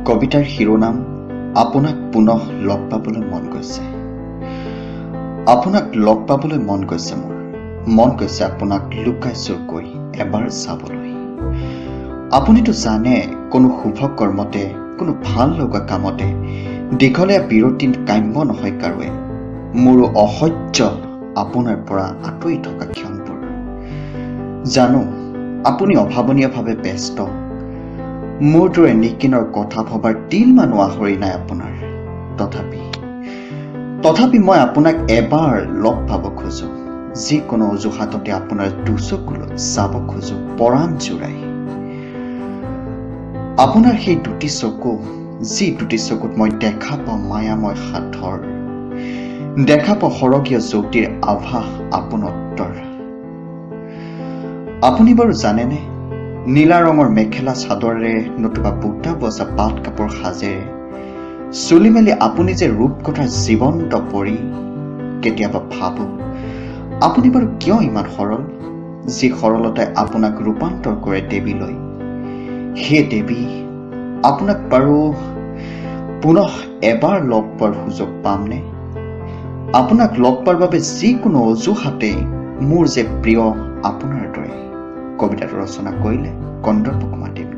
কবিতাৰ শিৰোনাম আপোনাক পুনঃ লগ পাবলৈ মন গৈছে। আপোনাক লগ পাবলৈ মন গৈছে মোৰ। মন গৈছে আপোনাক লুকাই চুৰকৈ এবাৰ চাবলৈ। আপুনিতো জানে, কোনো শুভ কৰ্মতে, কোনো ভাল লগা কামতে দীঘলীয়া বিৰতি কাম্য নহয় কাৰোৱে। মোৰো অসহ্য আপোনাৰ পৰা আঁতৰি থকা ক্ষণবোৰ। জানো, আপুনি অভাৱনীয়ভাৱে ব্যস্ত। মোৰ দৰে নিকিনৰ কথা ভবাৰ তিলমানো আহৰি নাই আপোনাৰ। তথাপি মই আপোনাক এবাৰ লগ পাব খোজো। যিকোনো অজুহাততে আপোনাৰ দুচকুলৈ চাব খোজো পৰাণ জোৰাই। আপোনাৰ সেই দুটি চকু, যি দুটি চকুত মই দেখা পাওঁ মায়াময় সাঁথৰ, দেখা পাওঁ সৰগীয় জ্যোতিৰ আভাস আপোনত্বৰ। আপুনি বাৰু জানেনে, নীলা ৰঙৰ মেখেলা চাদৰেৰে নতুবা বুটা বচা পাট কাপোৰ সাজেৰে চুলি মেলি আপুনি যে ৰূপকথাৰ জীৱন্ত পৰী। কেতিয়াবা ভাবো, আপুনি বাৰু কিয় ইমান সৰল, যি সৰলতাই আপোনাক ৰূপান্তৰ কৰে দেৱীলৈ। হে দেৱী, আপোনাক বাৰু পুনঃ এবাৰ লগ পোৱাৰ সুযোগ পামনে? আপোনাক লগ পোৱাৰ বাবে যিকোনো অজুহাতে মোৰ যে প্ৰিয় আপোনাৰ দৰে। কবিতাটো ৰচনা কৰিলে কন্দৰ্প কুমাৰ দেৱনাথে।